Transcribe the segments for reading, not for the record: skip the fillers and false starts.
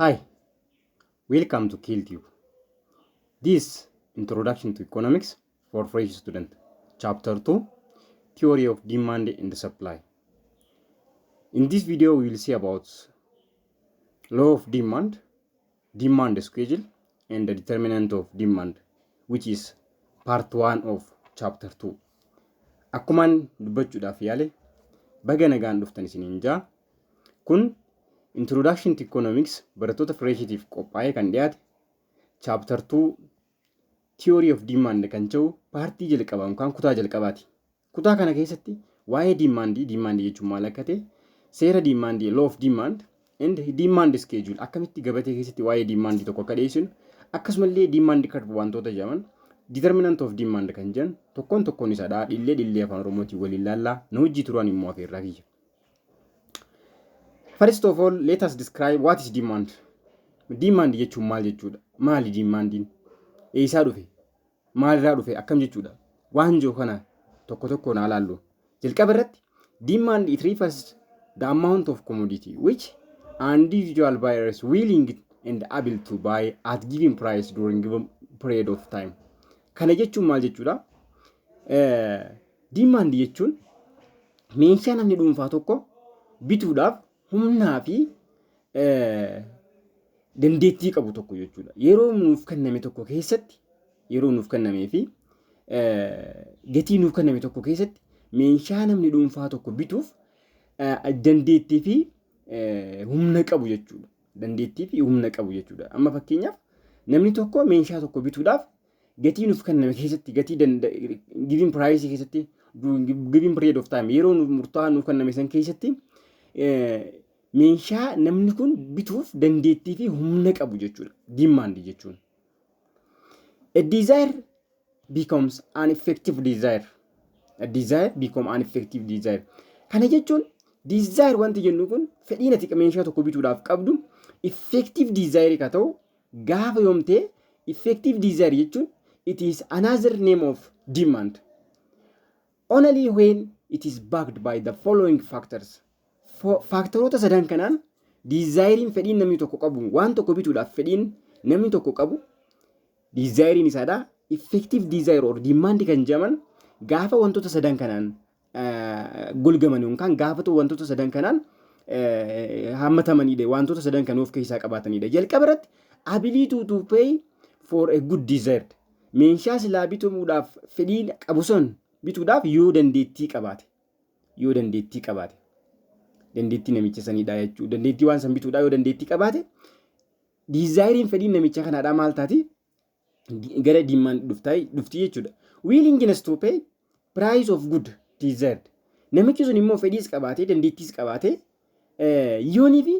Hi, welcome to KillTube. This Introduction to Economics for Fresh Student, Chapter 2, Theory of Demand and Supply. In this video, we will see about law of demand, demand schedule, and the determinant of demand, which is part 1 of chapter 2. Akkumaan dubbachuudhaaf yaale, baga nagaan dhuftan isiniin jaa. Kun Introduction to Economics barattoota freshitiif qophaa'ee kan dhiyaate, chapter 2 Theory of Demand kan jedhu partii jalqabaa yookaan kutaa jalqabaati. Kutaa kana keessatti waa'ee demandii, demandii jechuun maal akka ta'e, seera demandii, law of demand and demand schedule, akkamitti gabatee keessatti waa'ee demandii tokko akka dhiyeessinu, akkasumallee demand curve wantoota jedhaman, determinant of demand kan jedhan tokkoon tokkoon isaadhaa dhillee dhillee Afaan Oromootiin waliin laallaa na hojii turan immoo afeerraa kiyya. First of all, let us describe what is demand. Demand jechuun maal jechuudha? Maali demandiin? Eessaa dhufe? Maalirraa dhufe? Akkam jechuudha? Waan jiru kana tokko tokkoon haa laallu. Jalqaba irratti, demand, it refers the amount of commodity which an individual buyer is willing and able to buy at given price during given period of time. Kana jechuun maal jechuudha? Demand jechuun meeshaa namni dhuunfaa tokko bituudhaaf humnaa fi dandeettii qabu tokko jechuudha. Yeroo nuuf kenname tokko keessatti, yeroo nuuf kennamee fi gatii nuuf kenname tokko keessatti, meeshaa namni dhuunfaa tokko bituuf dandeettii fi humna qabu jechuudha. Dandeettii fi humna qabu jechuudha. Amma fakkeenyaaf, namni tokko meeshaa tokko bituudhaaf gatii nuuf kenname keessatti, gatii given price keessatti, given period of time, yeroo nuuf murtaa'aa nuuf kenname san keessatti, meeshaa namni kun bituuf dandeettii fi humna qabu jechuudha. Demand jechuun. A desire becomes an effective desire. A desire become an effective desire. Kana jechuun, desire wanti jennu kun, fedhiin ati meeshaa tokko bituudhaaf qabdu, effective desire ka ta'u gaafa yoomtee. Effective desire jechuun, it is another name of demand. Only when it is backed by the following factors. Factoroota sadan kanaan desirein, fedhiin namni tokko qabu, waan tokko bituudhaaf fedhiin namni tokko qabu, desirein isaadha. Effective desire or demand kan jedhaman gaafa wantoota sadan kanaan golgaman yookaan gaafa wantoota sadan kanaan hammatamanidha. Wantoota sadan kan of keessaa qabaatanidha. Jalqaba irratti, ability to pay for a good desired. Meeshaa silaa bituudhaaf fedhii qabu sun bituudhaaf yoo dandeettii qabaate. Yoo dandeettii qabaate. Dandeettii namicha sanidha jechuudha. Dandeettii waan san bituudhaaf yoo dandeettii qabaate, desirein, fedhiin namicha kanaadhaa maal taati? Gara demand dhufti jechuudha. Willingness to pay price of good desired. Namichi sun immoo fedhiis qabaatee, dandeettiis qabaatee, yoonii fi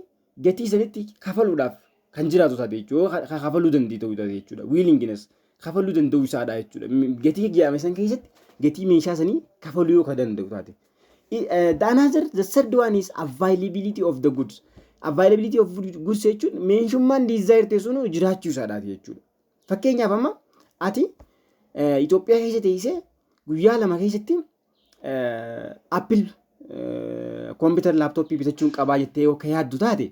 gatii sanitti kafaluudhaaf kan jiraatu taate jechuudha. Kafaluu danda'u taate jechuudha. Willingness, kafaluu danda'u isaadha jechuudha. Gatii jedhame san keessatti gatii meeshaa sanii kafaluu yoo ka danda'u taate. The another, the third one is availability of the goods. Availability of goods jechuun meeshummaan desire ta'e sun jiraachuu isaadhaati jechuudha. Fakkeenyaaf, amma ati Itoophiyaa keessa teessee guyyaa 2 keessatti Apple computer laptopii bitachuun qabaa jettee yoo ka yaaddu taate,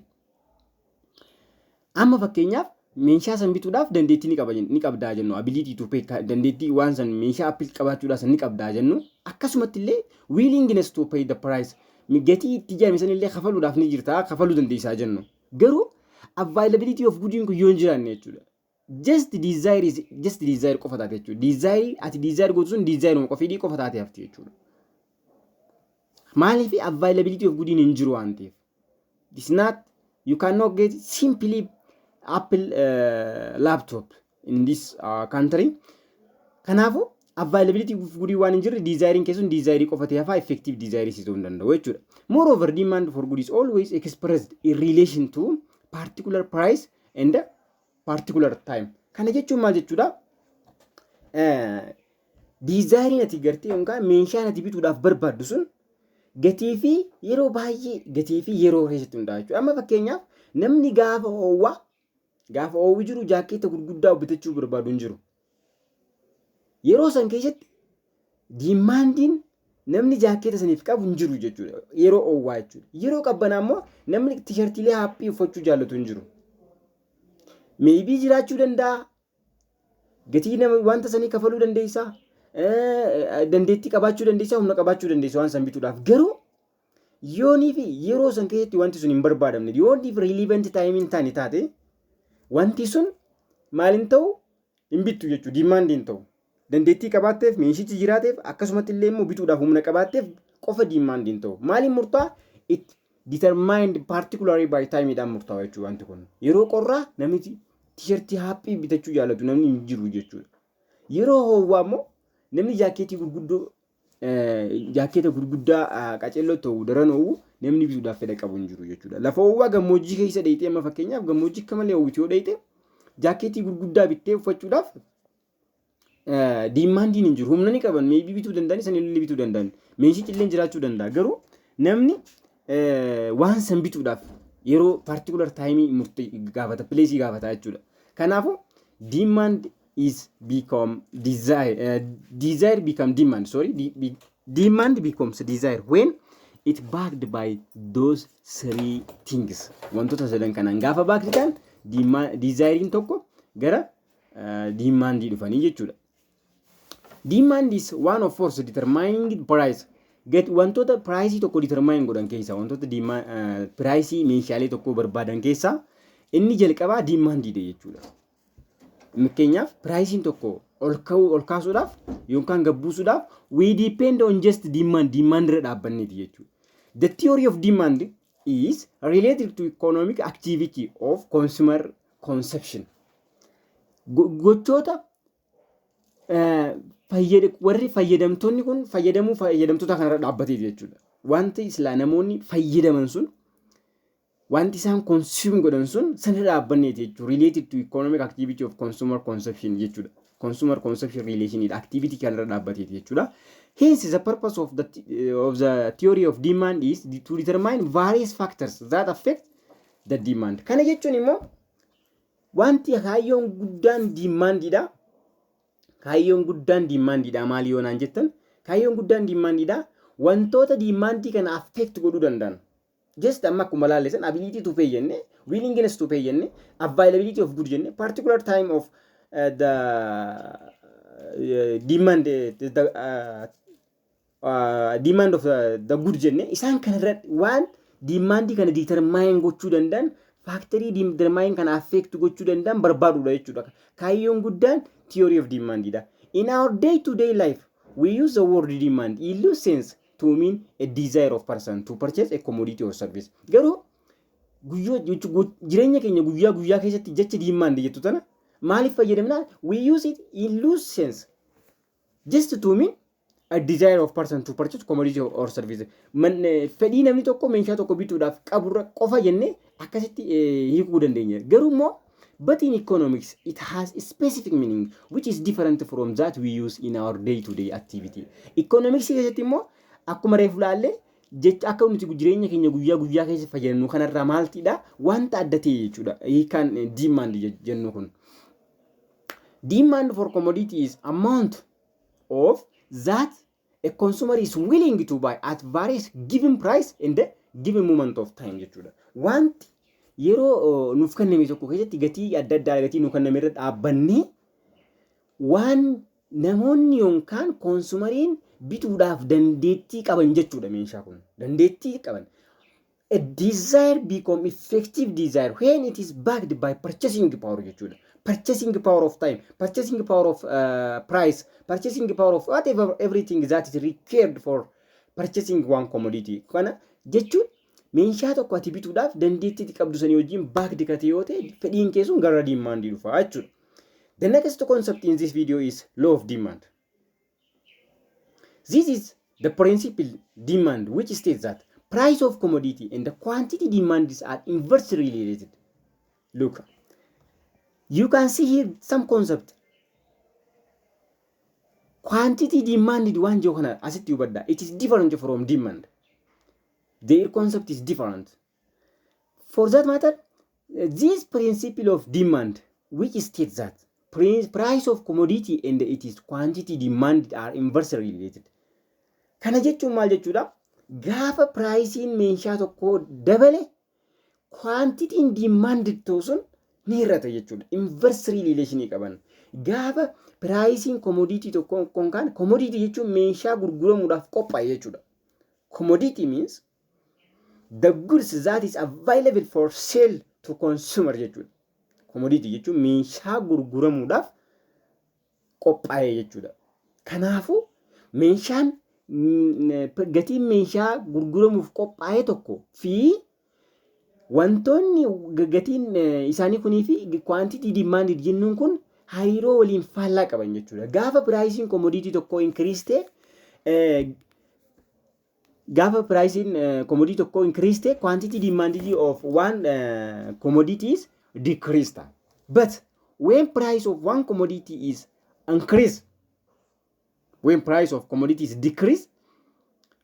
amma fakkeenyaaf meeshaa san bituudhaaf dandeettii ni qabdaa jennu, ability to pay, dandeettii waan san, meeshaa Apple qabaachuudhaaf san ni qabdaa jennu, akkasumatti illee willingness to pay the price, gatii itti jedhame san illee kafaluudhaaf ni jirta, kafaluu dandeessaa jennu, garuu availability of goodiin kun yoo hin jiraanne jechuudha. Just desire is just desire qofa taate jechuudha. Desire ati desire gootu sun desire qofa, fedhii qofa taate hafti jechuudha. Maaliif? Availability of goodiin hin jiru waan ta'eef. It's not, you cannot get simply Apple laptop in this country. Kanaafuu availability of goodii waan hin jirre, desirein keessun desire qofa ta'e hafaa, effective desire ta'uu hin danda'u jechuudha. Moreover, demand for good is always expressed in relation to particular price and particular time. Kana jechuun maal jechuudha? Desirein ati gartee yookaan meeshaan ati bituudhaaf barbaaddu sun gatii fi yeroo, baay'ee gatii fi yeroo keessatti hundaa'a jechuudha. Amma fakkeenyaaf, namni gaafa oowwaa, gaafa oowwi jiru jaakkeetta gurguddaa bitachuu barbaadu hin jiru. Yeroo san keessatti demandiin namni jaakkeetta saniif qabu hin jiru jechuudha. Yeroo oowwaa jechuudha. Yeroo qabbanaa immoo namni T-shirtiilee haphii uffachuu jaallatu hin jiru. Maybe jiraachuu danda'a. Gatii nama wanta sanii kafaluu dandeessaa. Dandeettii qabaachuu dandeessaa, humna qabaachuu dandeessa waan san bituudhaaf. Garuu yoonii fi yeroo san keessatti wanti sun hin barbaadamne, yoonii fi relevant time hin taane taate, wanti sun maal hin ta'u? Hin bittu jechuudha. Demand hin ta'u. Dandeettii qabaatteef, meeshichi jiraateef, akkasumatti illee immoo bituudhaaf humna qabaatteef qofa demand hin ta'u. Maaliin murtaa'a? It determined particularly by timeidhaan murtaa'a jechuudha wanti kun. Yeroo qorraa namni T-shirtii haphii bitachuu jaallatu namni hin jiru jechuudha. Yeroo hoowwaa immoo namni jaakkeetii gurguddoo, jaakkeeta gurguddaa qaceelloo ta'u daran hoowwu namni bituudhaaf fedha qabu hin jiru jechuudha. Lafa hoowwaa gammoojjii keessa dheeyitee, amma fakkeenyaaf gammoojjii akka malee hoowwitu yoo dheeyite, jaakkeetii gurguddaa bittee uffachuudhaaf demandiin hin jiru. Humna ni qaban, maybe bituu danda'an, san illee bituu danda'an. Meeshichi illee jiraachuu danda'a. Garuu namni waan san bituudhaaf yeroo particular time murtee gaafata, place gaafata jechuudha. Kanaafuu demand is become desire, desire become demand, sorry, demand becomes desire when it backed by those three things. Wantoota sadan kanaan gaafa backed ta'an, desirein tokko gara demandii dhufanii jechuudha. Demand is one of force determining price. Get wantoota price tokko determine godhan keessaa, wantoota price meeshaalee tokko barbaadan keessaa inni jalqabaa demandiidha jechuudha. Fakkeenyaaf priceiin tokko ol ka'uu, ol kaasuudhaaf yookaan gabbuusuudhaaf we depend on just demand, demand irra dhaabbanneeti jechuudha. The theory of demand is related to economic activity of consumer consumption. Gochoota warri fayyadamtoonni kun fayyadamuu fayyadamtoota kanarra dhaabbateeti jechuudha. Wanti islaa namoonni fayyadaman sun, wanti isaan consume godhan sun sanirra dhaabbanneeti jechuudha. Related to economic activity of consumer consumption jechuudha. Consumer consumption relation activity kanarra dhaabbateeti jechuudha. Hence, the purpose of the theory of demand is to determine various factors that affect the demand. Kana jechuun immoo wanti kaayyoon guddaan demandiidha. Kaayyoon guddaan demandiidha maali yoo naan jettan, kaayyoon guddaan demandiidha wantoota demandii kana affect godhuu danda'an. Just amma akkuma laallesan, ability to pay jenne, willingness to pay jenne, availability of good jenne, particular time of the demand, the demand of the good jenne, isaan kanarra waan demandii kana determine gochuu danda'an, factorii determine kana affect gochuu danda'an barbaaduudha jechuudha. Kaayyoon guddaan theory of demandidha. In our day to day life, we use the word demand in loose sense to mean a desire of person to purchase a commodity or service. Garuu guyyoo jireenya keenya guyyaa guyyaa keessatti jecha demand jettu tana maaliif fayyadamna? We use it in loose sense just to mean a desire of person to purchase commodity or service. Fedhii namni tokko meeshaa tokko bituudhaaf qaburra qofa jennee akkasitti hiikuu dandeenya. Garuu immoo but in economics it has a specific meaning which is different from that we use in our day to day activity. Economics keessatti immoo akkuma reefu laallee, jecha akka nuti jireenya keenya guyyaa guyyaa keessa fayyadamnu kanarraa maaltidha? Wanta adda ta'e jechuudha. Hiikaan demand jennu kun. Demand for commodity is amount of that a consumer is willing to buy at various given price in the given moment of time jechuudha. Wanti yeroo nuuf kenname tokko keessatti gatii adda addaa, gatii nuuf kenname irra dhaabbannee waan namoonni yookaan consumeriin bituudhaaf dandeettii qaban jechuudha meeshaa kun. Dandeettii qaban. A desire become effective desire when it is backed by purchasing power jechuudha. Purchasing power of time, purchasing power of price, purchasing power of whatever, everything that is required for purchasing one commodity. Kana jechuun meeshaa tokko ati bituudhaaf dandeettii qabdu sanii wajjin backed kate yoo ta'e, fedhiin kee sun gara demandii dhufa jechuudha. The next concept in this video is law of demand. This is the principle demand which states that price of commodity and the quantity demands are inversely related. Look, you can see here some concept. Quantity demanded waan jiru kana asitti hubadhaa. It is different from demand. Their concept is different. For that matter, this principle of demand which states that price of commodity and its quantity demanded are inversely related. Kana jechuun maal jechuudha? Gaafa priceiin meeshaa tokkoo dabale, quantityn demanded ta'u sun ni hir'ata jechuudha. Inverse relation qaban. Gaafa priceiin commodity tokko yookaan commodity jechuun meeshaa gurguramuudhaaf qophaa'e jechuudha. Commodity means the goods that is available for sale to consumer jechuudha. Commodity jechuun meeshaa gurguramuudhaaf qophaa'e jechuudha. Kanaafuu meeshaan, gatiin meeshaa gurguramuuf qophaa'e tokko fi wantoonni gatiin isaanii kunii fi quantity demanded jennuun kun hariiroo waliin faallaa qaban jechuudha. Gaafa priceiin commodity tokko increase ta'e, gaafa priceiin commodity tokko increase ta'e, quantity demanded of one commodity is decrease ta'a. But when price of one commodity is increase, when price of commodity is decrease,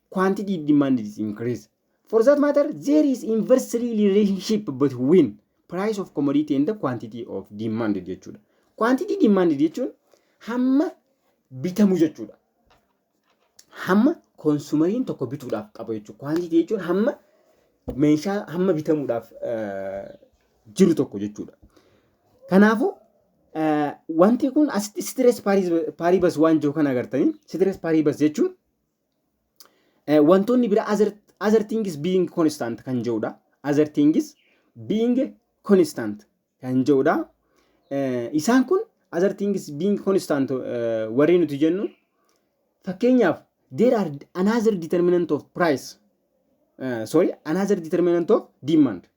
quantity demanded is increase. For that matter, there is inversely relationship between price of commodity and the quantity of demanded jechuudha. Quantity demanded jechuun hamma bitamu jechuudha. Hamma consumeriin tokko bituudhaaf qabu jechuudha. Quantity jechuun hamma meeshaa, hamma bitamuudhaaf jiru tokko jechuudha. Kanaafuu wanti kun asitti ceteris paribus waan jiru kana agartanii, ceteris paribus jechuun wantoonni bira other things being constant kan jedhudha. Other things being constant kan jedhudha. Isaan kun other things being constant warri nuti jennu, fakkeenyaaf, there are another determinant of price, sorry, another determinant of demand.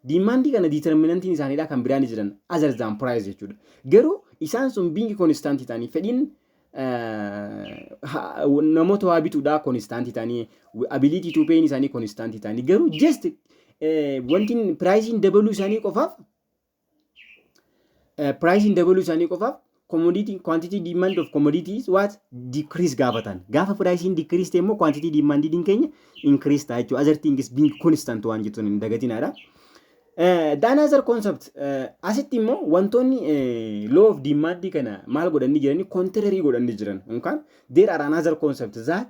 Demandii kana determinantiin isaaniidha kan biraan jiran other than price jechuudha. Garuu isaan sun being constant ta'anii, fedhiin namoota waa bituudhaa constant ta'anii, ability to pay isaanii constant ta'anii, garuu just wanti priceiin dabaluu isaanii qofaaf commodity, quantity demand of commodities what decrease gaafatan. Gaafa priceiin decrease ta'e immoo quantity demanded keenya increase ta'a jechuudha. Other things being constant waan jettuun hin dagatinaadha. The another concept, asitti immoo wantoonni law of demand kana maal godhanii jiranii, contrary godhanii jiran, yookaan there are another concept that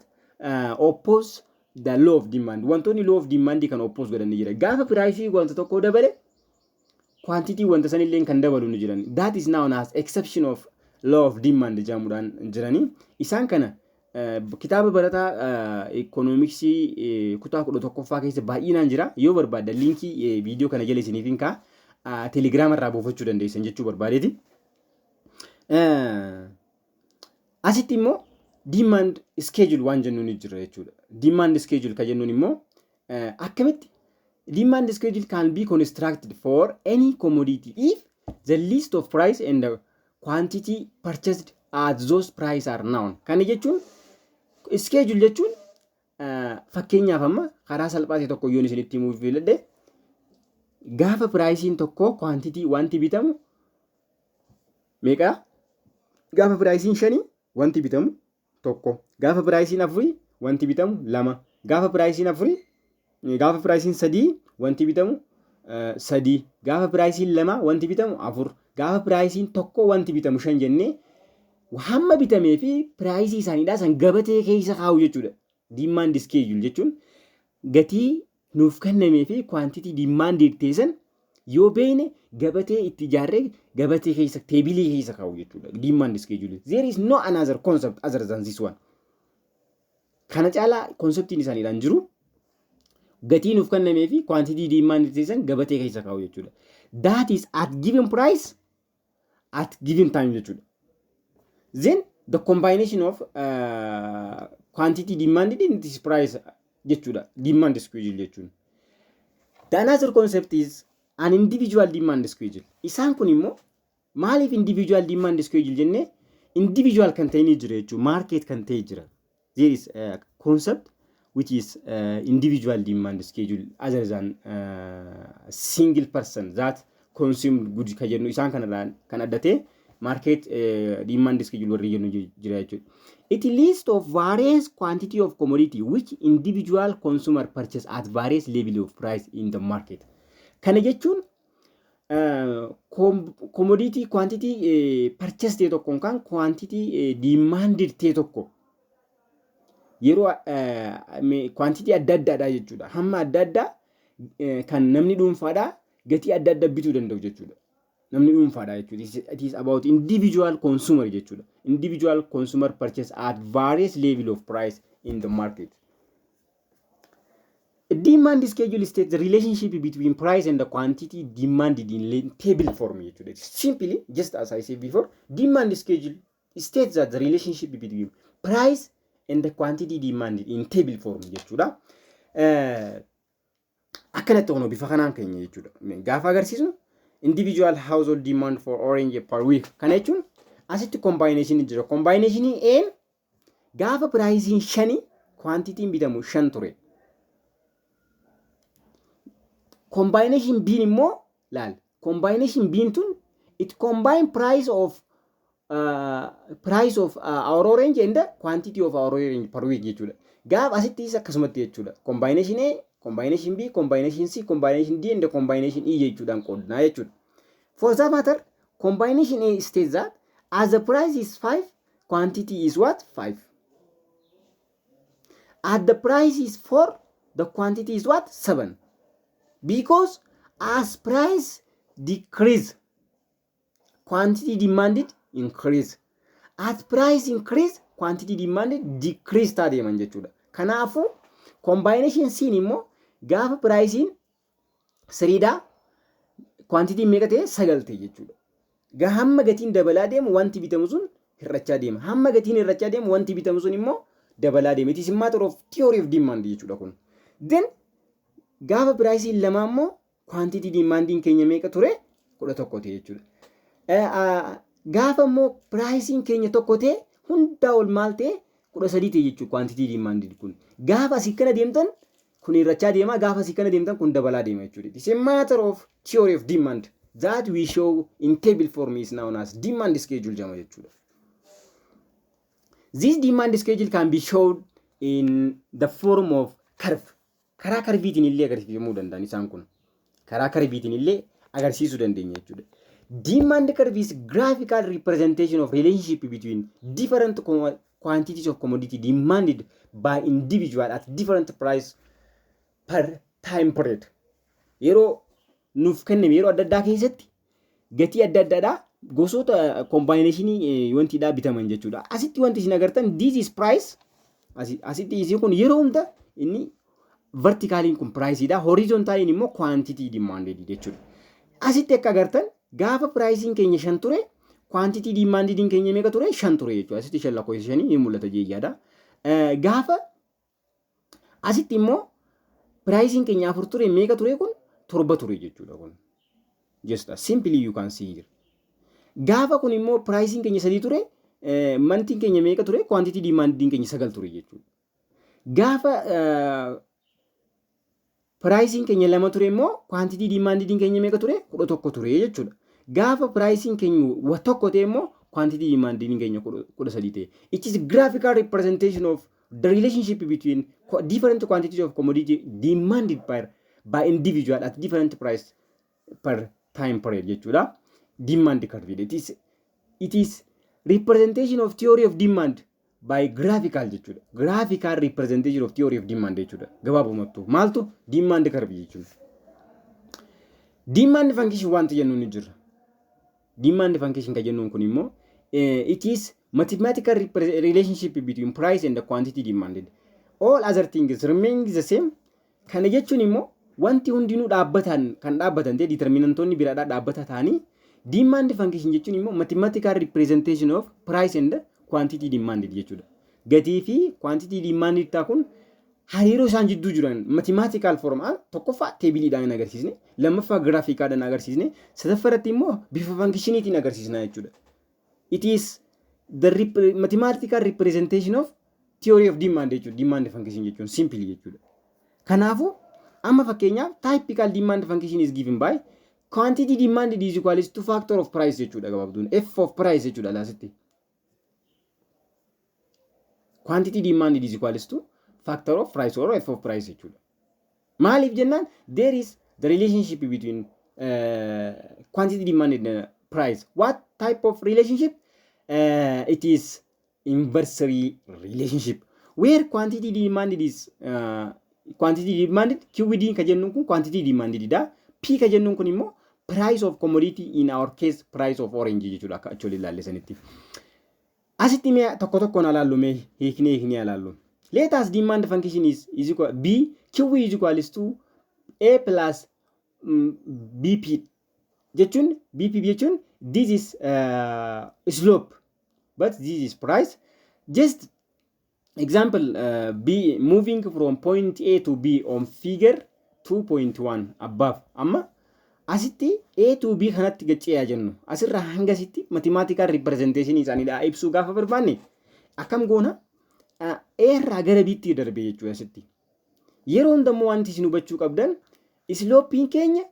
oppose the law of demand. Wantoonni law of demand kana oppose godhanii jiran, gaafa priceii wanta tokko dabale, quantity wanta sanillee kan dabalu ni jiran. That is known as exception of law of demand jedhamuudhaan jiranii. Isaan kana kitaaba barataa economicsii kutaa 11ffaa keessa baay'inaan jira. Yoo barbaadda linkii viidiyoo kana jala isiniif hin kaa'a, Telegiraama irraa buufachuu dandeessan jechuu barbaadeeti. Asitti immoo demand schedule waan jennuun jira jechuudha. Demand schedule kan jennuun immoo akkamitti demand schedule can be constructed for any commodity if the list of price and the quantity purchased at those price are known. Kana jechuun, schedule jechuun, fakkeenyaaf, amma karaa salphaa ta'e tokko yoon isinitti himuuf filadhe, gaafa priceiin tokko quantity wanti bitamu meeqa, gaafa priceiin 5 wanti bitamu tokko, gaafa priceiin 4 wanti bitamu lama, gaafa priceiin 4, gaafa priceiin 3 wanti bitamu sadii, gaafa priceiin 2 wanti bitamu afur, gaafa priceiin 1 wanti bitamu shan jennee hamma bitamee fi priceii isaaniidhaa san gabatee keessa kaa'u jechuudha. Demand schedule jechuun gatii nuuf kennamee fi quantity demanded teessan yoo beekne, gabatee itti ijaarree gabatee keessa, tableii keessa kaa'u jechuudha. Demand schedule. There is no another concept other than this one. Kana caalaa conceptiin isaaniidhaan jiru gatii nuuf kennamee fi quantity demanded teessan gabatee keessa kaa'u jechuudha. That is at given price at given time jechuudha. Then the combination of quantity demanded in this price jechuudha. Demand schedule jechuun. The another concept is an individual demand schedule. Isaan kun immoo maaliif individual demand schedule jennee, individual kan ta'e ni jira jechuudha. Market kan ta'e jira. There is a concept which is individual demand schedule other than single person that consume good kan jennu. Isaan kanarraa kan adda ta'e market demand schedule warri jennu jira jechuudha. It list of various quantity of commodity which individual consumer purchase at various level of price in the market. Kana jechuun commodity quantity purchase ta'e tokko yookaan quantity demanded ta'e tokko yeroo quantity adda addaadha jechuudha. Hamma adda addaa kan namni dhuunfaadhaa gatii adda addaa bituu danda'u jechuudha. Namni dhuunfaadha jechuudha. It is about individual consumer jechuudha. Individual consumer purchase at various level of price in the market. Demand schedule states the relationship between price and the quantity demanded in table form jechuudha. Simply, just as I said before, demand schedule states that the relationship between price and the quantity demanded in table form jechuudha. Akkanatti ono bifa kanaan keenya jechuudha. Gaafa agarsiisnu, individual household demand for orange per week. Kana jechuun asitti combination jira. Combination A gaafa priceiin shani quantityin bitamu shan ture. Combination B immoo laal. Combination B tun it combine price of our orange and the quantity of our orange per week jechuudha. Gaafa asittis akkasumatti jechuudha. Combination A, combination B, combination C, combination D and the combination E jechuudhaan qoodnaa jechuudha. For that matter, combination A states that as the price is 5, quantity is what? 5. At the price is 4, the quantity is what? 7. Because as price decrease, quantity demanded increase. As price increase, quantity demanded decrease ta'a deeman jechuudha. Kanaafuu combination C immoo gaafa priceiin threedhaa quantity meeqa ta'e? Sagal ta'e jechuudha. Hamma gatiin dabalaa deemu wanti bitamu sun hir'achaa deema. Hamma gatiin hir'achaa deemu wanti bitamu sun immoo dabalaa deema. It is a matter of theory of demand jechuudha kun. Then gaafa priceiin lamaa immoo quantity demandiin keenya meeqa ture? 11 ta'e jechuudha. Gaafa immoo priceiin keenya tokko ta'e, hundaa ol maal ta'e? 13 ta'e jechuudha quantity demandiin kun. Gaafa asii kana deemtan kun hir'achaa deema, gaafa asii kana deemtan kun dabalaa deema jechuudha. It is a matter of theory of demand that we show in table form is known as demand schedule jedhama jechuudha. This demand schedule can be shown in the form of curve. Karaa curveiitiin illee agarsiifamuu danda'an isaan kun. Karaa curveiitiin illee agarsiisuu dandeenya jechuudha. Demand curve is graphical representation of relationship between different quantities of commodity demanded by individual at different price per time period. Yeroo nuuf kenname yeroo adda addaa keessatti gatii adda addaadhaa gosoota combinationii wantiidhaa bitaman jechuudha. Asitti wanti isin agartan, this is price. Asitti isin kun yeroo hunda inni verticaliin kun priceiidha. Horizontaliin immoo quantity demanded jechuudha. Asitti akka agartan gaafa priceiin keenya shan ture, quantity demandediin keenya meeqa ture? Shan ture jechuudha. Asitti shan lakkoofsa shanii ni mul'ata jeeyyaadha. Gaafa asitti immoo priceiin keenya afur ture, meeqa ture kun? Torba ture jechuudha kun. Just simply you can see here. Gaafa kun immoo priceiin keenya sadii ture, mantiin keenya meeqa ture? Quantity demandiin keenya sagal ture jechuudha. Gaafa priceiin keenya lama ture immoo quantity demandiin keenya meeqa ture? 11 ture jechuudha. Gaafa priceiin keenya tokko ta'e immoo quantity demandiin keenya 13 ta'e. It is graphical representation of the relationship between different quantities of commodity demanded by individual at different price per time period jechuudha. Demand curve. It is representation of theory of demand by graphical jechuudha. Graphical representation of theory of demand jechuudha. Gabaabumattu maaltu demand curve jechuudha. Demand function wanti jennuun ni jira. Demand function kan jennuun kun immoo it is mathematical relationship between price and the quantity demanded. All other things remain the same. Kana jechuun immoo wanti hundinuu dhaabbatan kan dhaabbatan ta'e, determinantoonni biraadhaa dhaabbata ta'anii, demand function jechuun immoo mathematical representation of price and quantity demanded jechuudha. Gatii fi quantity demanded ta'a kun hariiroo isaan jidduu jiran mathematical form tokkoffaa tableiidhaan hin agarsiisne, lammaffaa graphicaadhaan agarsiisne, sadaffaratti immoo bifa functioniitiin agarsiisna jechuudha. It is the mathematical representation of theory of demand jechuudha. Demand function jechuun simply jechuudha. Kanaafuu amma fakkeenyaaf typical demand function is given by quantity demanded is equal to factor of price jechuudha gabaabduun. F of price jechuudha laasitti. Quantity demanded is equal to factor of price or F of price jechuudha. Maaliif jennaan, there is the relationship between quantity demanded and price. What type of relationship? It is inversely relationship where quantity demanded is quantity demanded, QD ka jennuun kun quantity demanded dha. P ka jennuun kun immoo Price of commodity, in our case price of orange jechuudha akka achi ilaalle sanitti. Asitti mee tokko tokkoon alaallu, mee hiiknee hiiknee alaallu. Let us demand function is equal B Q is equals to A plus BP jechuun, BP jechuun this is slope, but this is price. Just example, B moving from point A to B on figure 2.1 above. Amma asitti A to B kanatti gacceeyaa jennu, asirraa hangasitti mathematical representation isaaniidha ibsuu gaafa barbaanne akkam goona? A irraa gara B'tti darbe jechuudha asitti. Yeroo hundammoo wanti isin hubachuu qabdan, slopeiin keenya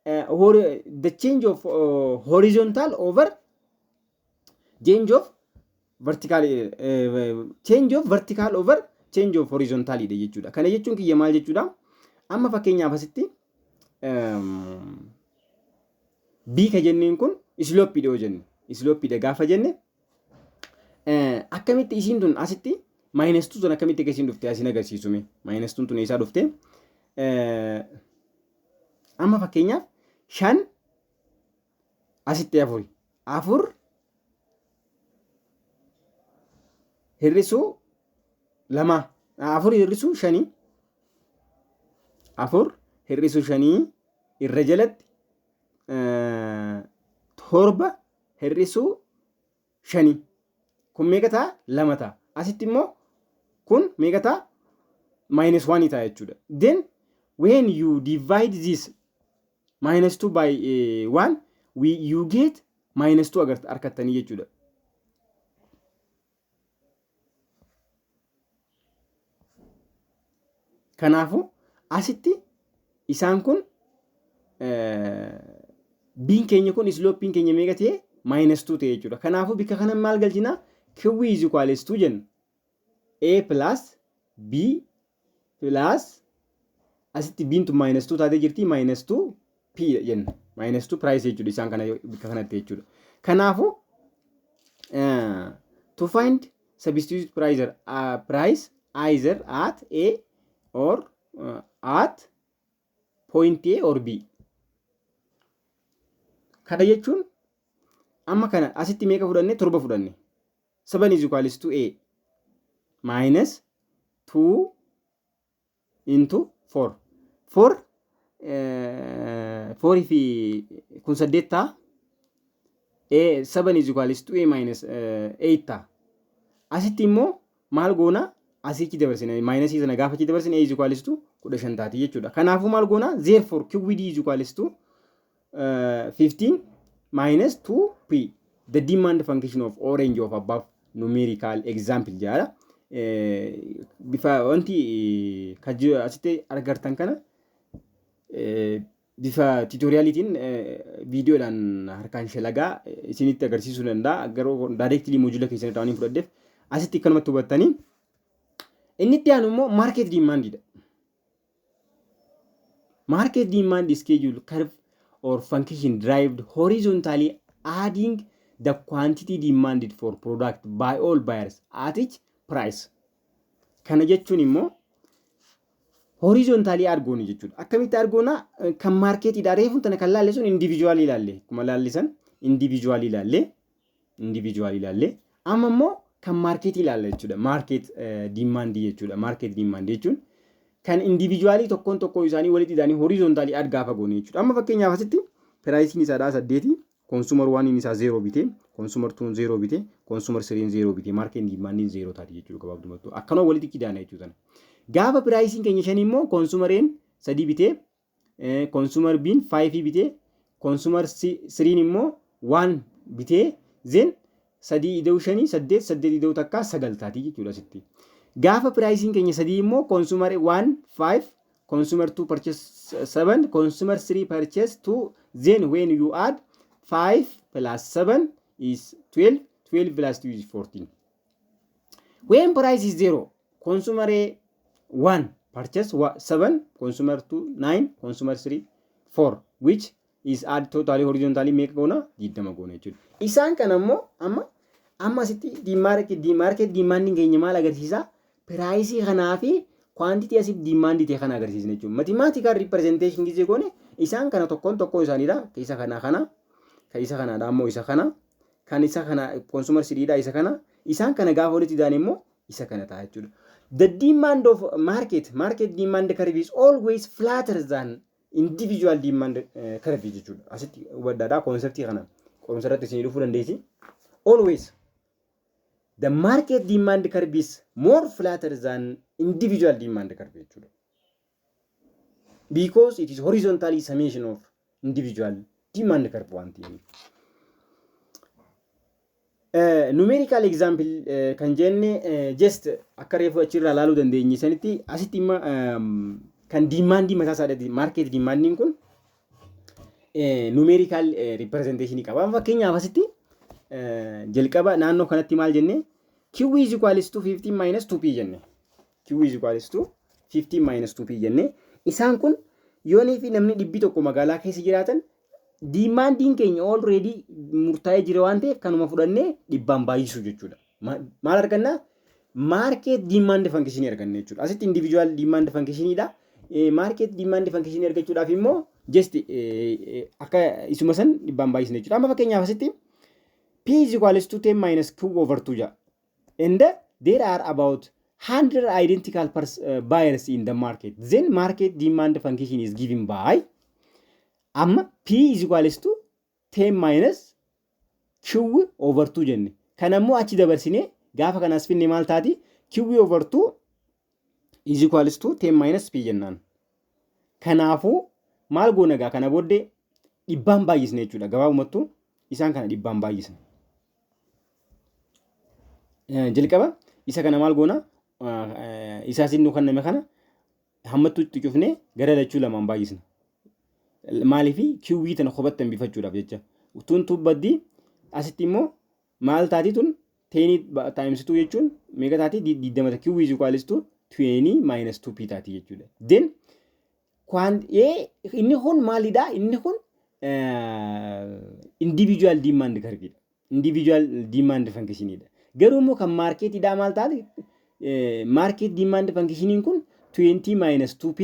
the change of horizontal over change of vertical, change of vertical over change of horizontal dha jechuudha. Kana jechuun kiyya maal jechuudha? Amma fakkeenyaaf asitti B ka jenneen kun slopeiidha yoo jenne, slopeiidha gaafa jenne, akkamitti isiin tun asitti minus 2 tun akkamitti akka isiin dhufte asin agarsiisume. Minus 2 tun eessaa dhufte? Amma fakkeenyaaf 5 asitti afuri, afur hir'isuu lama, afur hir'isuu shanii, afur hir'isuu shanii irra jalatti 7 hir'isuu shanii kun meeqa ta'a? 2 ta'a. Asitti immoo kun meeqa ta'a? Minus 1 ta'a jechuudha. Then when you divide this minus 2 by 1, you get minus 2 argattanii jechuudha. Kanaafuu asitti isaan kun B'n keenya kun, slopeiin keenya meeqa ta'e? Minus 2 ta'e jechuudha. Kanaafuu bikka kana maal galchinaa? Q is equals to jenna. A plus B plus, asitti B'n tun minus 2 taatee jirti, minus 2 P jenna. Minus 2 price jechuudha isaan kana bikka kanatti jechuudha. Kanaafuu to find substitute price, price either at A or at point A or B. Kana jechuun amma kana asitti meeqa fudhanne? 7 fudhanne. 7 is equals to A minus 2 into 4. 4 4 fi kun 8 ta'a. A 7 is equals to A minus 8 ta'a. Asitti immoo maal goona? Asitti dabarsine, minusii sana gaafa achi dabarsine, A is equals to 15 taati jechuudha. Kanaafuu maal goona? Therefore QD is equals to 15 minus 2p, the demand function of orange of above numerical example jedha. Bifa wanti asitti argartan kana bifa tutorialiitiin viidiyoodhaan harkaan shalagaa isinitti agarsiisuu danda'a. Garuu directly module keessan irraa waan hin fudhadheef asitti akkanumatti hubattanii. Inni itti aanu immoo market demandidha. Market demand schedule curve or function derived horizontally adding the quantity demanded for product by all buyers at each price. Kana jechuun immoo horizontally argooni jechuudha. Akkamitti argoona? Kan marketiidha. Reefuun tana kan laalle sun individual ilaalle. Akkuma laallisan individual ilaalle. Individual ilaalle. Amma immoo kan marketii ilaalla jechuudha. Market demandii jechuudha. Market demandii jechuun kan individualii tokkoon tokkoo isaanii walitti hidhanii horizontally add gaafa goone jechuudha. Amma fakkeenyaaf asitti priceiin isaadhaa 8, consumer oneiin isaa 0 bitee, consumer twon 0 bitee, consumer threen 0 bitee, market demandiin 0 taati jechuudha gabaabdumatti. Akkanuma walitti kidaana jechuudha. Gaafa priceiin keenya 5 immoo consumer A'n 3 bitee, consumer B'n 5 bitee, consumer threen immoo 1 bitee, then 3 ida'uu 5 8, 8 ida'uu takkaa 9 taati jechuudha asitti. Gaafa priceiin keenya 3 immoo consumer 1 5, consumer 2 purchase 7, consumer 3 purchase 2. Then when you add, 5 plus 7 is 12, 12 plus 2 is 14. When price is 0, consumer A 1 purchase 7, consumer 2 9, consumer 3 4, which is add totally horizontally meeqa goona? 20 goona jechuudha. Isaan kana immoo amma asitti market demandiin keenya maal agarsiisa? Priceii kanaa fi Quantity asitti demand ta'e kana agarsiisna jechuudha. Mathematical representation gisee goone isaan kana tokkoon tokkoo isaaniidha. Isa kana kana, kan isa kanaadha ammoo isa kana, kan isa kana consumer threedha isa kana. Isaan kana gaafa walitti daan immoo isa kana ta'a jechuudha. The demand of market demand curve is always flatter than individual demand curve jechuudha. Asitti hubadhaadha conceptii kana qorumsa irratti isinii dhufuu dandeessi. Always the market demand curve is more flatter than individual demand curve jechuudha. Because it is horizontally summation of individual demand curve waan ta'eef. Numerical example kan jenne just akka reefu achirraa ilaaluu dandeenye sanitti asitti imma kan demandii mataa isaadhaati. Market demandiin kun numerical representation qaba. Fakkeenyaaf asitti jalqaba naannoo kanatti maal jenne? Q is equals to 15 minus 2p jenne. Q is equals to 15 minus 2p jenne. Isaan kun yoonii fi namni 100 magaalaa keessa jiraatan, demandiin keenya already murtaa'ee jira waan ta'eef kanuma fudhannee 100n baay'isuu jechuudha. Maal argannaa? Market demand function arganna jechuudha. Asitti individual demand functionidha. Market demand function argachuudhaaf immoo just akka isuma san 100n baay'isna jechuudha. Amma fakkeenyaaf asitti P is equals to 10 minus Q over 2 jedha. And there are about 100 identical buyers in the market. Then market demand function is given by, amma P is equals to 10 minus Q over 2 jenne. Kan ammoo achi dabarsinee gaafa kanas finne maal taati? Q over 2 is equals to 10 minus P jennaan. Kanaafuu maal goona gaa? Kana booddee 100n baay'isne jechuudha. Gabaabumattuu isaan kana 100n baay'isne. Jalqaba isa kana maal goona? Isaa nu kenname kana hammattuu itti cufnee gara lachuu lamaan baay'isna. Maaliifi? Q tana kophatti hambifachuudhaaf jecha. Tun tubbaddi asitti immoo maal taati? Tun 10 times 2 jechuun meeqa taati? 20. Q is equals to 20 minus 2p taati jechuudha. Then inni kun maalidha? Inni kun individual demand curve. Individual demand functionidha. Garuu immoo kan marketidhaa maal taate? Market demand functioniin kun 20 minus 2p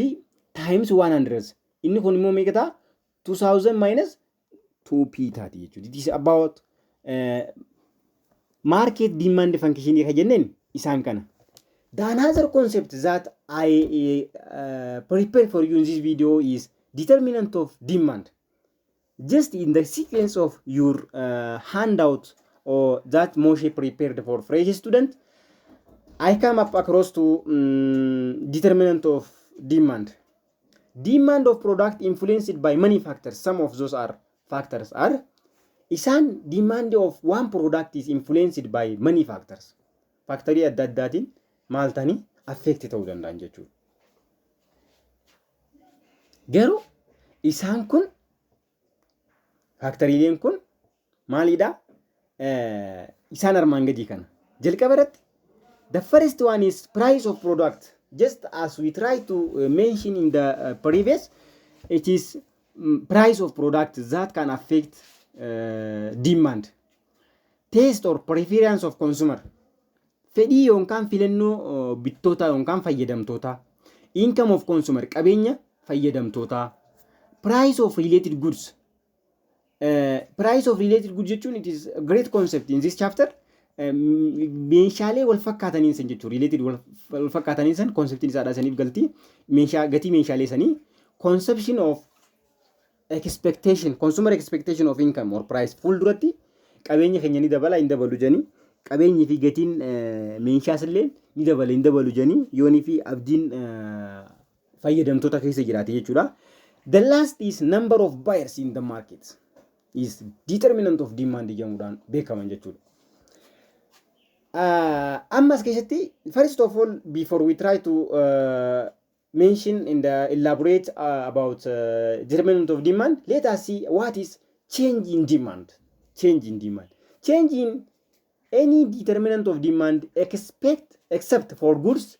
times 100. Inni kun immoo meeqa ta'a? 2000 minus 2p taati jechuudha. It is about market demand function kan jenneen isaan kana. The another concept that I prepare for you in this video is determinant of demand. Just in the sequence of your handout or that Moshe prepared for fresh student, I come up across to determinant of demand. Demand of product influenced by many factors. Some of those are factors are isaan demand of one product is influenced by many factors. Factorii adda addaatiin maal ta'anii affect ta'uu danda'an jechuudha. Garuu isaan kun factoriileen kun maalidha? Isaan armaan gadii kana. Jalqaba irratti the first one is price of product. Just as we try to mention in the previous, it is price of product that can affect demand. Taste or preference of consumer. Fedhii yookaan filannoo bittootaa yookaan fayyadamtootaa. Income of consumer, qabeenya fayyadamtootaa. Price of related goods. Price of related goods jechuun it is a great concept in this chapter. Meeshaalee wal fakkaataniin san jechuudha. Related wal fakkaataniin san conceptiin isaadhaa saniif galtii meeshaa gatii meeshaalee sanii, conception of expectation, consumer expectation of income or price, fuulduratti qabeenya keenya ni dabala hin dabalu jedhanii, qabeenyi fi gatiin meeshaas illee ni dabala hin dabalu jedhanii yoonii fi abdiin fayyadamtoota keessa jiraate jechuudha. The last is number of buyers in the market is determinant of demand jedhamuudhaan beekaman jechuudha. Ammas keessatti, first of all, before we try to mention and elaborate about determinant of demand, let us see what is change in demand. Change in demand. Change in any determinant of demand except for goods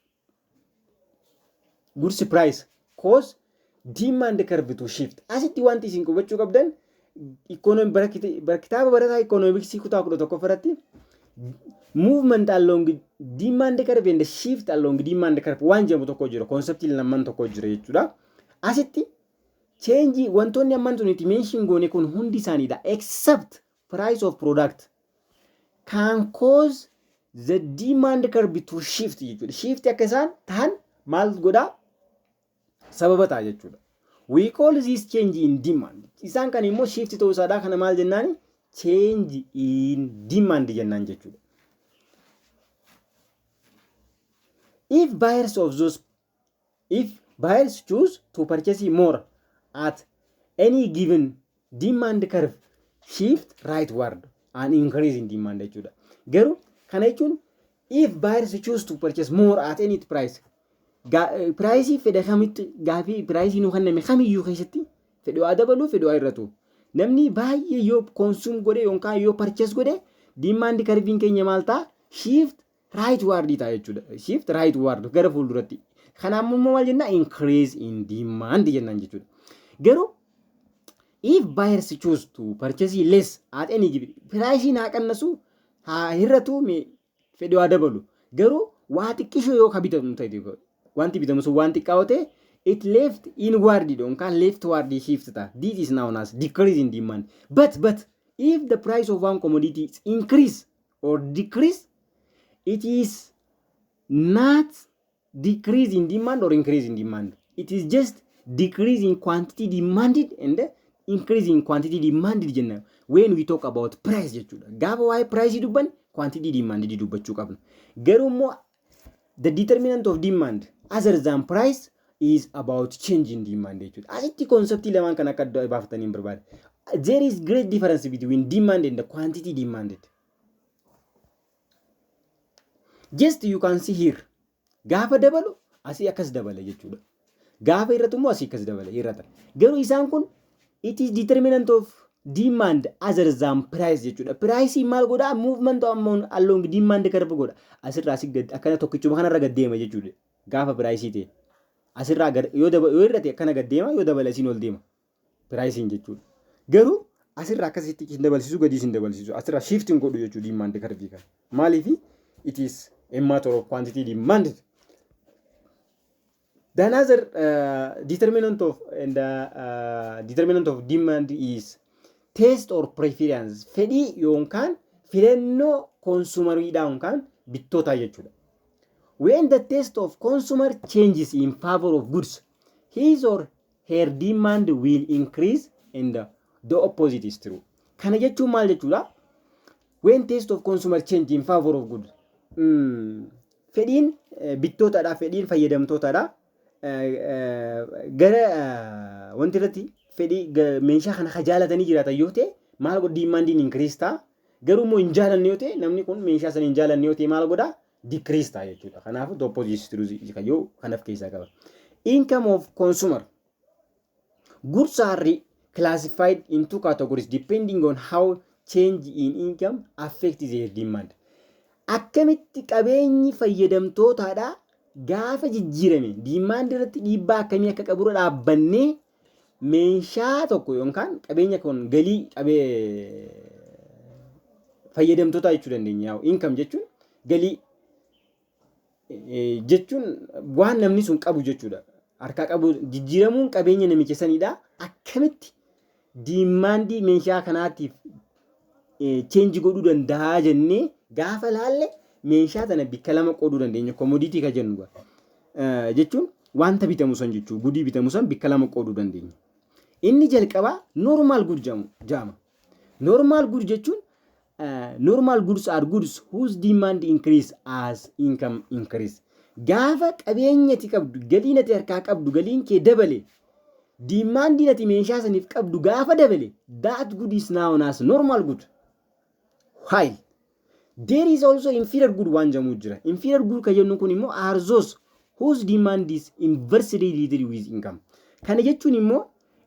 price cause demand curve to shift. Asitti wanti isin hubachuu qabdan kitaaba barataa economicsii kutaa 11 irratti Movement along demand curve and shift along demand curve waan jedhamu tokko jira. Conceptii lamaan tokko jira jechuudha. Asitti change wantoonni ammaan tun itti mention goone kun hundi isaaniidha. Except price of product can cause the demand curve to shift jechuudha. Shift akka isaan tahan maal godhaa? Sababa ta'a jechuudha. We call this change in demand. Isaan kan immoo shift ta'uu isaadhaa kana maal jennaani? Change in demand jennaan jechuudha. If buyers choose to purchase more at any given demand curve shift rightward, an increase in demand jechuudha. Garuu kana jechuun if buyers choose to purchase more at any price, priceii fedha kamitti gaafii priceii nu kenname kamiyyuu keessatti fedhi waa dabaluu, fedhi waa hir'atu. Namni baay'ee yoo consume godhe yookaan yoo purchase godhe, demand curveiin keenya maal ta'a? Shift rightward ta'a jechuudha. Shift rightward, gara fuulduratti. Kanaaf immoo maal jennaa? Increase in demand jennaan jechuudha. Garuu if buyers choose to purchase less at any given price, haa qannasu haa hir'atu, fedhi waa dabalu. Garuu waa xiqqishoo yoo ka bitamu ta'e, wanti bitamu sun waan xiqqaa yoo ta'e, it left inward yookaan leftward shift ta'a. This is known as decrease in demand. But if the price of one commodity is increase or decrease, it is not decrease in demand or increase in demand. It is just decrease in quantity demanded and increase in quantity demanded jenna when we talk about price jechuudha. Gaafa waa'ee price dubban, quantity demanded dubbachuu qabna. Garuu immoo the determinant of demand other than price is about change in demand jechuudha. Asitti conceptii lamaan kan akka adda baafatanii hin barbaade. There is great difference between demand and the quantity demanded. Just you can see here. Gaafa dabalu asii akkas dabala jechuudha. Gaafa hir'atu immoo asii akkas dabala, hir'ata. Garuu isaan kun it is determinant of demand other than price jechuudha. Price maal godhaa? Movement along demand curve godha. Asirraa asii gad akkana tokkichuma kanarra gad deema jechuudha. Gaafa price ta'e. Asirraa gad yoo yoo hir'ate akkana gad deema, yoo dabale asiin ol deema. Priceiin jechuudha. Garuu asirraa akkasitti hin dabalsiisu, gadiis hin dabalsiisu. Asirraa shift hin godhu jechuudha demand curve kana. Maaliifi? It is a matter of quantity demanded. The another determinant of demand is taste or preference, fedhii yookaan filannoo consumeriidhaa yookaan bittootaa jechuudha. When the taste of consumer changes in favor of goods, his or her demand will increase and the opposite is true. Kana jechuun maal jechuudha? When taste of consumer change in favor of goods, fedhiin bittootaadha, fedhiin fayyadamtootaadha. Gara wanti irratti fedhii meeshaa kana ka jaalatanii jiraatan yoo ta'e maal godha? Demandiin increase ta'a. Garuu immoo hin jaalanne yoo ta'e, namni kun meeshaa sana hin jaalanne yoo ta'e maal godha? Decrease ta'a jechuudha. Kanaafuu the opposite yoo kan of keessaa qaba. Income of consumer. Goods are classified into categories depending on how change in income affect their demand. Akkamitti qabeenyi fayyadamtootaadhaa gaafa jijjiirame demand irratti dhiibbaa akkamii akka qaburra dhaabbannee meeshaa tokko yookaan qabeenya kun galii qabee fayyadamtootaa jechuu dandeenya. Income jechuun galii jechuun waan namni sun qabu jechuudha. Harkaa qabu jijjiiramuun qabeenya namicha saniidha. Akkamitti demandii meeshaa kanaatiif change godhuu danda'a jennee gaafa laalle, meeshaa tana bikka lama qooduu dandeenya. Commodity ka jennu jechuun wanta bitamu san jechuudha. Goodii bitamu san bikka lama qooduu dandeenya. Inni jalqabaa normal good jedhama. Normal good jechuun normal goods are goods whose demand increase as income increase. Gaafa qabeenya ati qabdu, galiin ati harkaa qabdu, galiin kee dabale, demandiin ati meeshaa saniif qabdu gaafa dabale, that good is known as normal good. While there is also inferior good waan jedhamu jira. Inferior good kan jennu kun immoo are those whose demand is inversely related with income. Kana jechuun immoo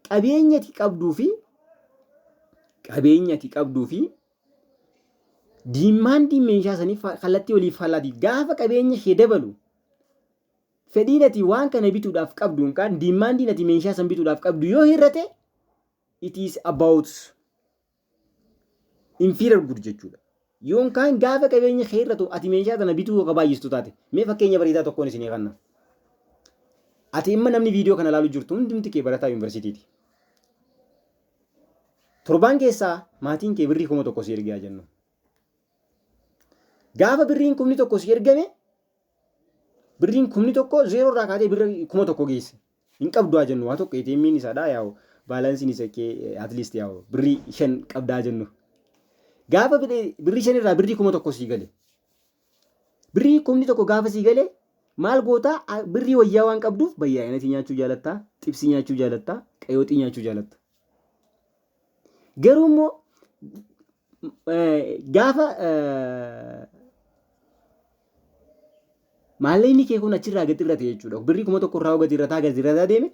qabeenya ati qabduu fi demandii meeshaa sanii kallattii waliif fallaati. Gaafa qabeenya ishee dabalu, fedhiin ati waan kana bituudhaaf qabdu yookaan demandiin ati meeshaa san bituudhaaf qabdu yoo hir'ate, it is about inferior good jechuudha. Yookaan gaafa qabeenya kee hir'atu ati meeshaa sana bituu yoo baay'istu taate. Mee fakkeenya bareedaa tokkoon isinii kanna. Ati imma namni viidiyoo kana ilaalu jirtu hundumti kee barataa yuunivarsiitiiti. Torbaan keessaa maatiin kee birrii 1000 si ergaa jennu. Gaafa birriin 1000 si ergame, birriin 1000 zeeroo irraa kaatee birrii 1000 geesse. Hin qabdu haa jennu, waa tokko ATM'n isaadha, yaa'u balanceiin isa kee at least yaa'u birrii 5 qabdaa jennu. Gaafa birrii 5 irraa birrii 1000 sii gale. Birrii 1000 gaafa sii gale maal gootaa? Birrii wayyaa waan qabduuf bayyaa'inatii nyaachuu jaalattaa, xibsii nyaachuu jaalattaa, qayooxii nyaachuu jaalatta. Garuu immoo gaafa maallaqni kee kun achirraa gadi irrate jechuudha. Birrii 1000 irraa gadi irrataa gadi irrataa deeme,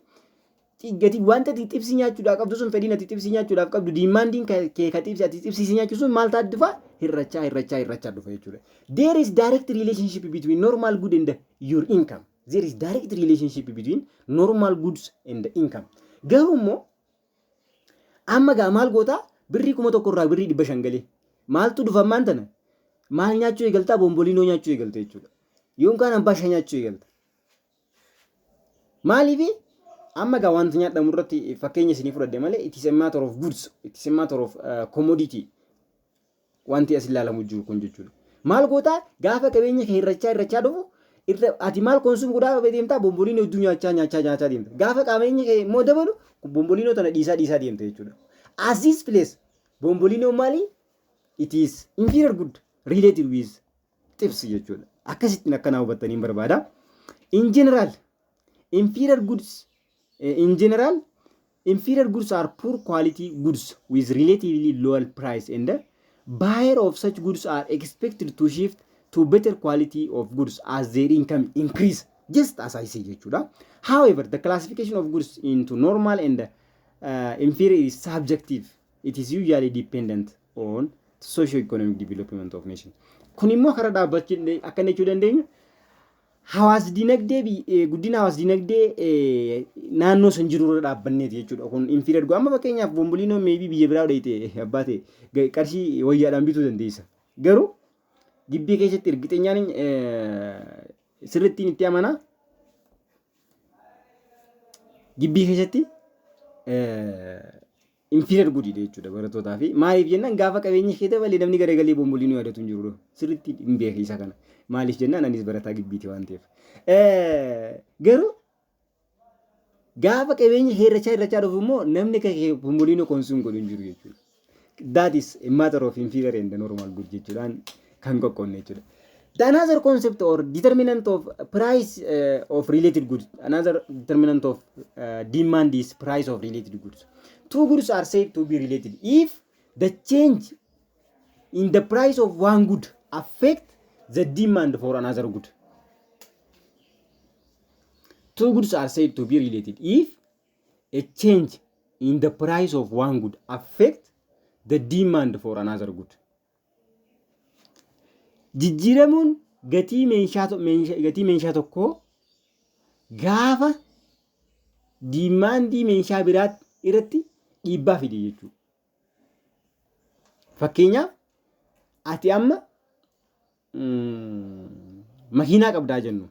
gati wanta ati xibsii nyaachuudhaaf qabdu sun, fedhiin ati xibsii nyaachuudhaaf qabdu, demandiin kee ka xibsii ati xibsii nyaachuu sun maal ta'a dhufa? Hirrachaa hirrachaa hirrachaa dhufa jechuudha. There is direct relationship between normal good and your income. There is direct relationship between normal goods and income. Garuu immoo amma gaa maal gootaa? Birrii 1000 irraa birrii 500 galee maaltu dhufa? Ammaan tana maal nyaachuu eegaltaa? Bomboliinoo nyaachuu eegalta jechuudha. Yookaan ambaashaa nyaachuu eegalta. Maaliifi? Amma gaa wanta nyaadhamu irratti fakkeenya isinii fudhadhe malee it is a matter of goods, it is a matter of commodity wanti as ilaalamu jiru kun jechuudha. Maal gootaa? Gaafa qabeenya kee hirrachaa hirrachaa dhufu irra ati maal consume godhaa deemtaa? Bomboliinoo hedduu nyaachaa nyaachaa nyaachaa deemta. Gaafa qabeenya kee immoo dabalu bomboliinoo tana dhiisaa dhiisaa deemta jechuudha. As this place, bomboliinoo maali? It is inferior good related with xibsi jechuudha. Akkasittiin akkanaa hubattanii barbaada. In general, inferior goods are poor quality goods with relatively lower price, and the buyer of such goods are expected to shift to better quality of goods as their income increase, just as I say jechuudha. However, the classification of goods into normal and inferior is subjective. It is usually dependent on socio-economic development of nation. Kun immoo karaa dhaabbachuu akka jechuu dandeenyu hawaas dinagdee, guddina hawaas dinagdee naannoo san jiru irra dhaabbanneeti jechuudha. Kun inferior amma fakkeenyaaf bomboliinoo maybe biyya biraa dheeyte abbaa ta'e qarshii wayyaadhaan bituu dandeessa. Garuu gibbii keessatti ergixeenyaan sirrittiin itti amanaa, gibbii keessatti inferior goodidha jechuudha barattootaa fi. Maaliif jennaan, gaafa qabeenya kee dabalee namni garagalee bomboliinoo yaadatu hin jiru, sirriitti hin beeke isa kana. Maaliif jennaan, anis barataa gibbiiti waan ta'eef. Garuu gaafa qabeenya hirrachaa hirrachaa dhufu immoo namni kee bomboliinoo consume godhu hin jiru jechuudha. That is a matter of inferior and normal good jechuudhaan kan qoqqoodne jechuudha. The another concept or determinant of price of related goods, another determinant of demand is price of related goods. Two goods are said to be related if the change in the price of one good affect the demand for another good. Two goods are said to be related if a change in the price of one good affect the demand for another good. Jijjiiramuun gatii meeshaa tokkoo gaafa demandii meeshaa biraatti irratti dhiibbaa fide jechuudha. Fakkeenyaaf, ati amma makiinaa qabdaa jennu.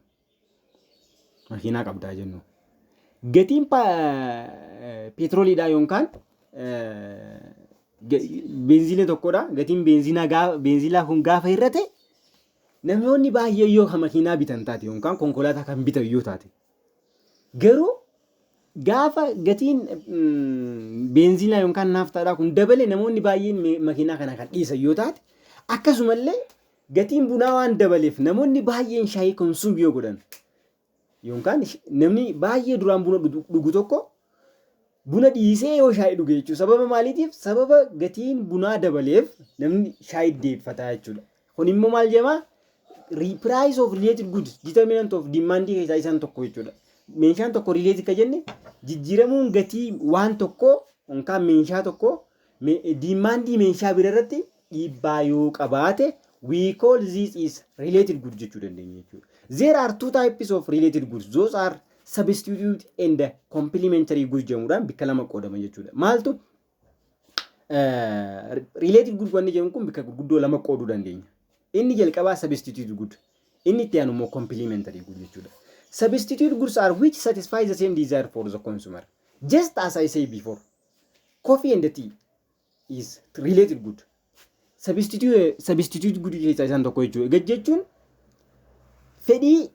Makiinaa qabdaa jennu. Gatiin peetirooliidhaa yookaan beenziina tokkodha. Gatiin beenzilaa kun gaafa hir'ate, namoonni baay'ee yoo kan makiinaa bitan taate yookaan konkolaataa kan bitan yoo taate, garuu gaafa gatiin beenziinaa yookaan naaftaadhaa kun dabale, namoonni baay'een makiinaa kana kan dhiisan yoo taate, akkasumallee gatiin bunaa waan dabaleef namoonni baay'een shaayii consume yoo godhan, yookaan namni baay'ee duraan buna dhugu tokko buna dhiisee yoo shaayii dhuge jechuudha. Sababa maaliitiif? Sababa gatiin bunaa dabaleef namni shaayii deeffataa jechuudha. Kun immoo maal jedhama? Price of related goods determinant of demand keessaa isaan tokko jechuudha. Meeshaan tokko related kan jenne jijjiiramuun gatii waan tokkoo yookaan meeshaa tokkoo demandii meeshaa bira irratti dhiibbaa yoo qabaate, we call this is related good jechuu dandeenya jechuudha. There are two types of related goods. Those are substitute and complementary goods jedhamuudhaan bakka lama qoodaman jechuudha. Maaltu Related good wanni jedhamu kun bakka gurguddoo lama qooduu dandeenya. Inni jalqabaa substitute good. Inni itti aanu immoo complementary good jechuudha. Substitute goods are which satisfy the same desire for the consumer. Just as I say before, coffee and tea is related good. Substitute good keessaa isaan tokko jechuudha. Gad jechuun fedhii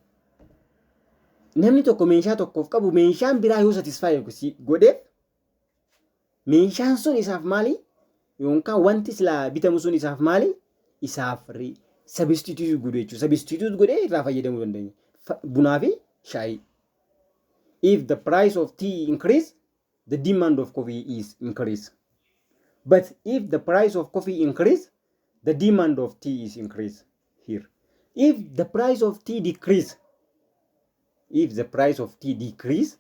namni tokko meeshaa tokkoof qabu meeshaan biraa yoo satisfy godheef, meeshaan sun isaaf maali? Yookaan wanti silaa bitamu sun isaaf maali? Isaaf substitute godhu jechuudha. Substitute godhee irraa fayyadamuu dandeenya. Bunaa fi shaayii. If the price of tea increase, the demand of coffee is increase. But if the price of coffee increase, the demand of tea is increase here. If the price of tea decrease, if the price of tea decrease,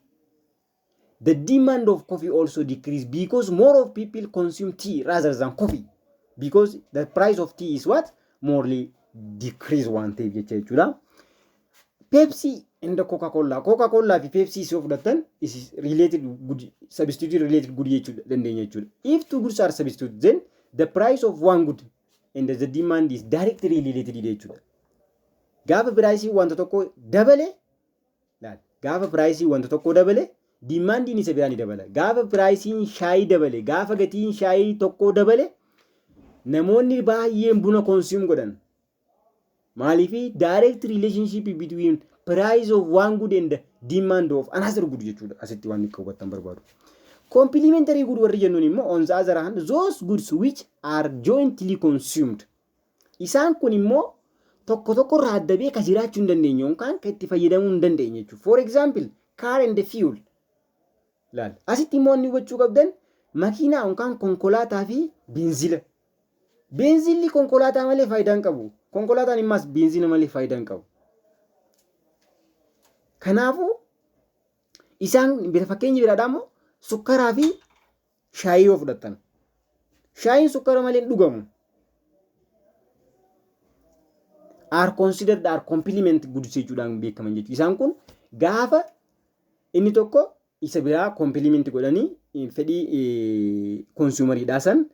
the demand of coffee also decrease because more of people consume tea rather than coffee, because the price of tea is what? Morely decrease waan ta'eef jecha jechuudha. Pepsi and Coca-Cola. Coca-Cola fi Pepsi yoo fudhattan is related good, substitute related good jechuudha dandeenya jechuudha. If two goods are substitute, then the price of one good and the demand is directly related jechuudha. Gaafa priceii wanta tokko dabale, gaafa priceii wanta tokko dabale, demandiin isa biraa ni dabala. Gaafa priceiin shaayii dabale, gaafa gatiin shaayii tokkoo dabale, namoonni baay'een buna consume godhan. Maaliifi? Direct relationship between price of one good and demand of another good jechuudha. Asitti waan akka hubattan barbaadu. Complementary good warri jennuun immoo, on the other hand, those goods which are jointly consumed. Isaan kun immoo tokko tokko irraa adda ba'ee ka jiraachuu hin dandeenye yookaan kan itti fayyadamuu hin dandeenye jechuudha. For example, car and fuel. Laal. Asitti immoo inni hubachuu qabdan makiinaa yookaan konkolaataa fi beenzila. Beenzilli konkolaataa malee faayidaa hin qabu. Konkolaataan immaas beenzila malee faayidaa hin qabu. Kanaafuu isaan fakkeenya biraadhaa immoo sukkaraa fi shaayii yoo fudhattan. Shaayiin sukkara malee hin dhugamu. Are considered are complement goods jechuudhaan beekaman jechuudha. Isaan kun gaafa inni tokko isa biraa complement godhanii fedhii consumeriidhaa san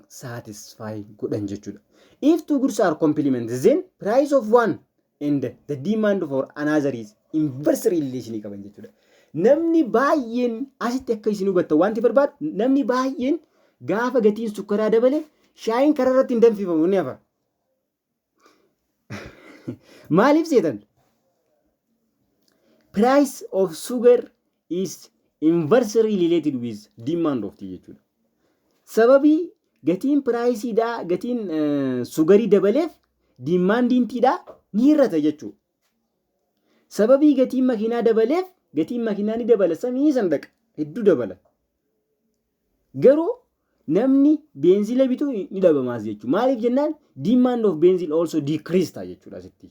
satisfy godhan jechuudha. If two goods are complement, then price of one and the demand for another is inverse relation qaban jechuudha. Namni baay'een asitti akka isin hubattan wanti barbaadu, namni baay'een gaafa gatiin sukkaraa dabale shaayiin karaa irratti hin danfifamu, ni hafa. Maaliif seetan? Price of sugar is inversely related with demand of tea jechuudha. Sababii gatiin priceiidhaa, gatiin sugarii dabaleef, demandiin teadhaa ni hir'ata jechuudha. Sababii gatiin makiinaa dabaleef gatiin makiinaa ni dabala, samii san dhaqa, hedduu dabala. Garuu namni beenzila bitu ni dhabamaas jechuudha. Maaliif jennaan, demand of benzene also decrease ta'a jechuudha asitti.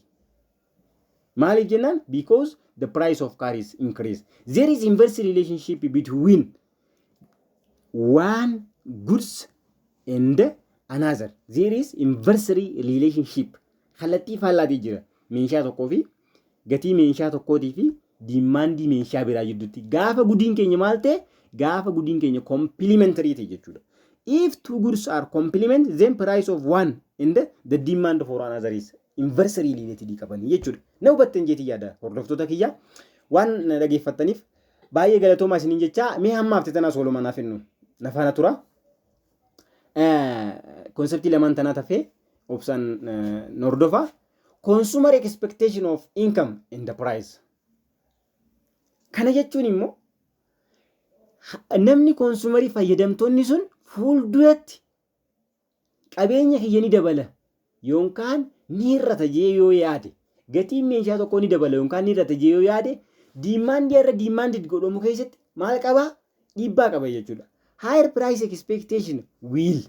Maaliif jennaan, because the price of car is increase. There is inverse relationship between one goods and another. There is inverse relationship. Kallattii faallaatii jira. Meeshaa tokkoo fi gatii meeshaa tokkootii fi demandii meeshaa biraa jidduutti. Gaafa goodiin keenya maal ta'e? Gaafa goodiin keenya complementary ta'e jechuudha. If two goods are complement, then price of one and the demand for another is inversely related qabanii jechuudha. Na hubattan jeetii yaada, hordoftoota kiyya. Waan na dhageeffattaniif baay'ee galatoomaa isiniin jechaa, mee hamma hafte tanaas walumaa naaf hennu na faana tura. Conceptii lamaan tanaa tafee obsaan hordofa. Consumer expectation of income and the price. Kana jechuun immoo namni consumerii, fayyadamtoonni sun fuulduratti qabeenya kiyya ni dabala yookaan ni hir'ata jee yoo yaade, gatiin meeshaa tokkoo ni dabala yookaan ni hir'ata jee yoo yaade, demandii irra demandii godhamu keessatti maal qabaa? Dhiibbaa qaba jechuudha. Higher price expectation will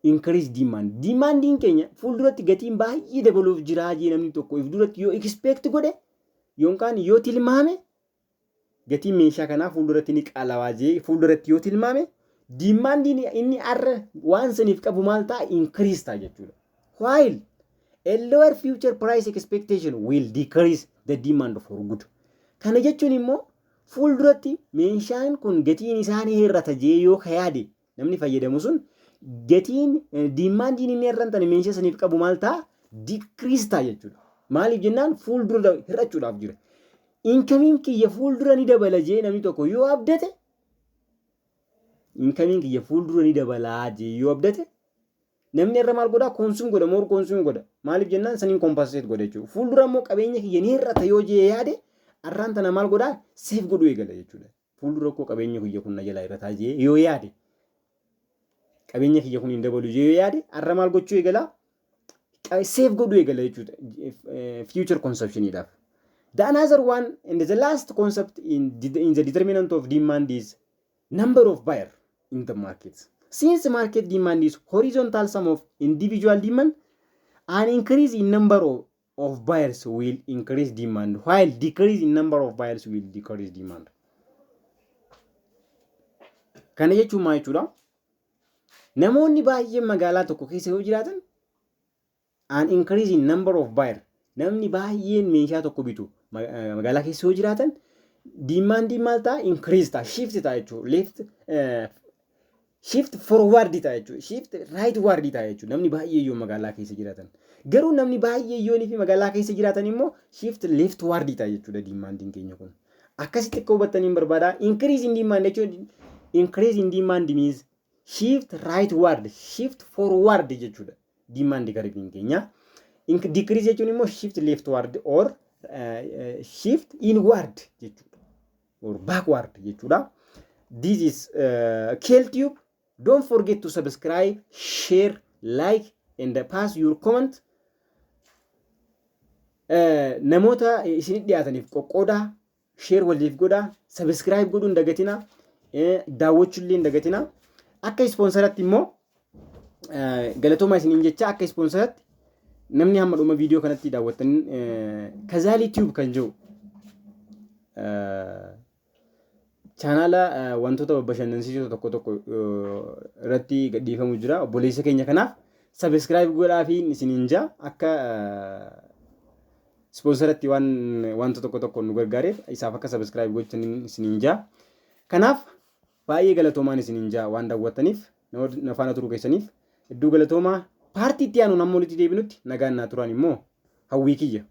increase demand. Demandiin keenya fuulduratti gatiin baay'ee dabaluuf jiraa jee namni tokko if duratti yoo expect godhe yookaan yoo tilmaame, gatiin meeshaa kanaa fuulduratti ni qaalawaa jee fuulduratti yoo tilmaame, demandiin inni arra waan saniif qabu maal ta'a? Increase ta'a jechuudha. While a lower future price expectation will decrease the demand for good. Kana jechuun immoo fuulduratti meeshaan kun gatiin isaa ni hir'ata jee yoo ka yaade namni fayyadamu sun, Gatiin demandiin inni irra hin meeshaa saniif qabu maal ta'a? Decrease ta'a jechuudha. Maaliif jennaan, fuuldura hir'achuudhaaf jira. Incomeiin kiyya fuuldura ni dabala jee namni tokko yoo abdate, incomeiin kiyya fuuldura ni dabalaa jee yoo abdate, namni irra maal godhaa? Consume godha, more consume godha. Maaliif jennaan, saniin compensate godha jechuudha. Fuuldura immoo qabeenya kiyya ni hir'ata yoo jee yaade, arraan tana maal godhaa? Save godhuu eegala jechuudha. Fuuldura koo qabeenya kiyya kun na jalaa hir'ataa jee yoo yaade, qabeenya kiyya kun hin dabalu jee yoo yaade, arra maal gochuu eegala? Save godhuu eegala jechuudha future consumptioniidhaaf. The another one and the last concept in the determinant of demand is number of buyer in the market. Since market demand is horizontal sum of individual demand, an increase in number of buyers will increase demand, while decrease in number of buyers will decrease demand. Kana jechuun maal jechuudha? Namoonni baay'een magaalaa tokko keessa yoo jiraatan, an increase in number of buyer, namni baay'een meeshaa tokko bitu magaalaa keessa yoo jiraatan, demandiin maal ta'a? Increase ta'a, shift ta'a jechuudha. Left shift forward ta'a jechuudha. Shift rightward ta'a jechuudha. Namni baay'ee yoo magaalaa keessa jiraatan. Garuu namni baay'ee yoonii fi magaalaa keessa jiraatan immoo shift leftward ta'a jechuudha demandiin keenya kun. Akkasitti akka hubattaniin barbaada. Increase in demand jechuun, increase in demand means shift rightward, shift forward jechuudha. Demand curveiin keenya. Decrease jechuun immoo shift leftward or shift inward jechuudha. Or backward jechuudha. This is KLTube. Don't forget to subscribe, share, like and pass your comment. Namoota isin dhiyaataniif qoqqoodaa, share waliif godhaa, subscribe godhuu hin dagatinaa, daawwachuu illee hin dagatinaa. Akka sponsoratti immoo galatoomaa isiniin jecha. Akka sponsoratti namni hamma dhuma viidiyoo kanatti daawwattan, Kazaalii Tube kan jiru channela wantoota bashannansiisoo tokko tokko irratti gadhiifamu jira. Obboleessa keenya kanaaf subscribe godhaa fi isiniin jaa. Akka sponsoratti waan wanta tokko tokko nu gargaareef isaaf akka subscribe gochaniin isiniin jaa. Kanaaf baay'ee galatoomaan isiniin jaa. Waan daawwattaniif, na faana turuu keessaniif hedduu galatoomaa. Partii itti aanu amma walitti deebinutti nagaan naa turan immoo hawwii kiyya.